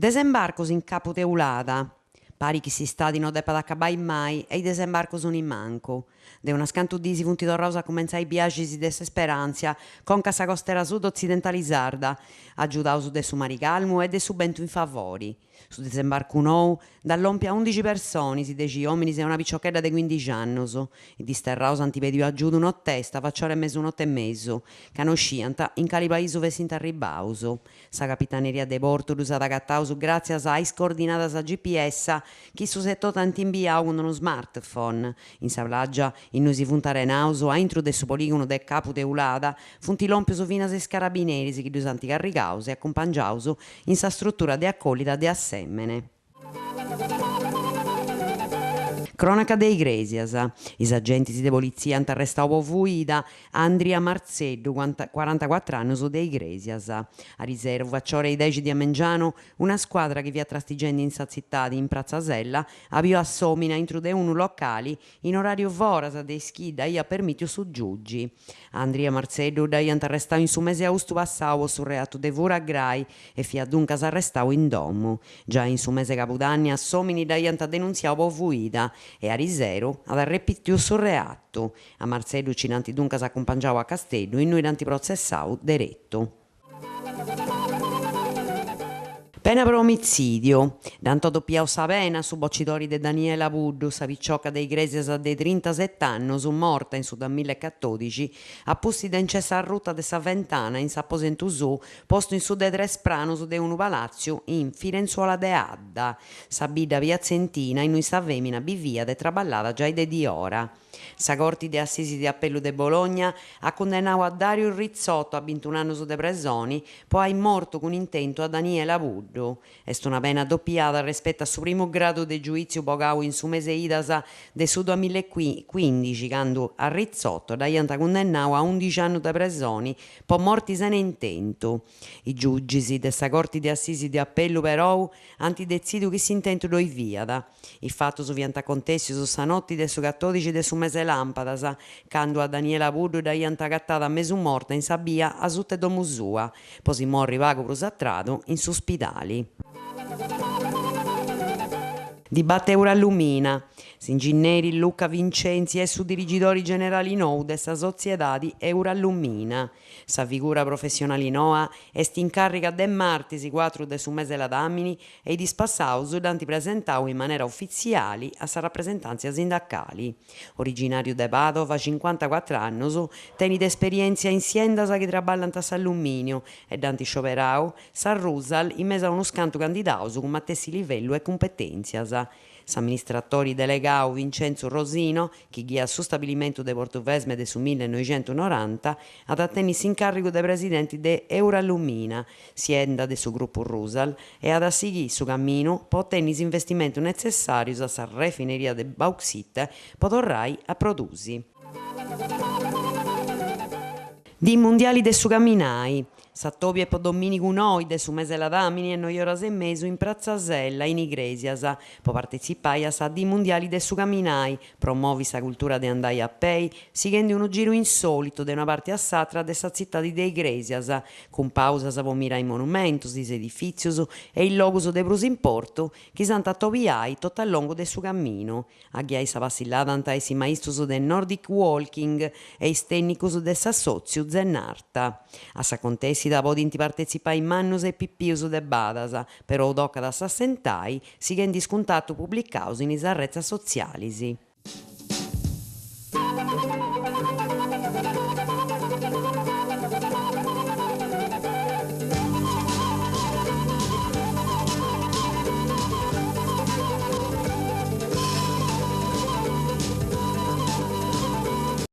Desembarcos in Capu Teulada. Parit chi s'istadi no depat acabai mai e is desembarcos nimancu. De unas cantu diis funt torraus a cumentzai is biaxis de s'Esperàntzia conca a sa costera sud otzidentali sarda, agiudaus de su mari calmu e de su bentu in favori. Su desembarcu nou nd'at lòmpiu a undixi personis, dexi òminis e una piciochedda de cuindixi annus. Is disterraus ant pediu agiudu notesta, faciora 'e mesunote e mesu, ca no sciant in cali paisu fessint arribbaus. Sa Capitaneria de Portu ddus at agataus gràtzias a is coordinadas GPS chi issus etotu ant imbiau cun unu smartphone. In sa plàgia innui si funt arenaus, a intru de su polìgonu de Capu Teulada, funt lòmpius finas is carabineris chi ddus ant carrigaus e acumpangiaus in sa strutura de acollida de Assèmene. Crònaca de Igrèsias, Is agentis de politzia ant arrestau po fuida a Andria Marzeddu, corantacuatr'annus, de Igrèsias. Ariseru, faciora 'e is dexi de a mengianu, una scuadra chi fiat trastigendi in sa tzitadi, in Pratza Sella, at biu a s'òmini a intru de unu locali in oràriu foras de is chi dd'aiat permìtiu su giugi. A Andria Marzeddu dd'aiant arrestau in su mesi austu passau po su reatu de fura grai e fiat duncas arrestau in domu. Giai in su mese cabudanni a s'òmini dd'aiant denuntziau po fuida e ariseru at arrepitiu su reatu. A Marzeddu nci dd'ant duncas acumpangiau a Casteddu innui dd'ant protzessau deretu. Pena pro omitzìdiu. Dd'ant dopiau sa pena a su bocidori de Daniela Puddu, sa picioca de Igrèsias de trintaset'annus, morta in su duamilla e catòdixi a pustis de nc'essi arruta de sa ventana in s'aposentu suu postu in su de tres pranus de unu palàtziu in Firenzuola de Adda, sa bidda piatzentina innui sa fèmina biviat e traballàt giai de diora. Sa Corti de Assisi de Apellu de Bologna at cundennau a Dario Rizzotto a bintun'annus de presoni po ai mortu cun intentu a Daniela Puddu. Est una pena dopiada respetu a su primu gradu de giuìtziu bogau in su mese idas de su duamillaecuindixi candu a Rizzotto dd'aiant cundennau a undixi annus de presoni po morti sena intentu. Is giugis de sa Corti de Assisi de Apellu perou ant detzidiu chi s'intentu ddoi fiat. Is fatus fiant acontèssius sa noti de su catòdixi de su mese làmpadas, candu a Daniela Puddu dd'aiant agatada mesu morta in sa bia asuta 'e domu sua, po si morri pagu prus a tradu in su spidali. Dibata Eurallumina. S'inginneri Luca Vincenzi est su dirigidori generali nou de sa sotziedadi Eurallumina. Sa figura professionali noa est in càrriga de martis cuatru de su mese ladàmini e is diis passaus dd'ant presentau in manera ufitziali a sa rapresentàntzia sindacali. Originàriu de Pàdova, cincuantacuatr'annus, tenit esperièntzia in siendas chi traballant s'allumìniu e dd'ant scioberau sa Rusal in mesu a unus cantu candidaus cun matessi livellu e cumpetèntzias. S'amministratori delegau Vincenzu Rosino, chi ghiat su stabilimentu de Portuvesme de su millenoixentunoranta, at a tenni s'incàrrigu de presidenti de Eurallumina, sienda de su grupu Rusal, e at a sighì su caminu po otenni is investimentus netzessàrius a sa refineria de bauxite po torrai a produsi. Dì mundiali de su caminai. S'atòbiu est po domìnigu noi de su mese ladàmini a noi oras e mesu in Pratza Sella, in Igrèsias, po partetzipai a sa Dì mundiali de su caminai, promovi sa cultura de andai a pei, sighendi unu giru insòlitu de una parti a s'atra de sa tzitadi de Igrèsias, cun pausas po mirai is monumentus, is edifìtzius e is logus de prus importu chi s'ant a atobiai totu a longu de su caminu. A ghiai sa passillada ant a essi maistus de Nordic Walking e is tènnicus de s'assòtziu Zennarta. A s'acontèssida podint partetzipai mannus e pipius de badas, perou tocat a s'assentai sighendi is cuntatus publicaus in is arretzas sotzialis.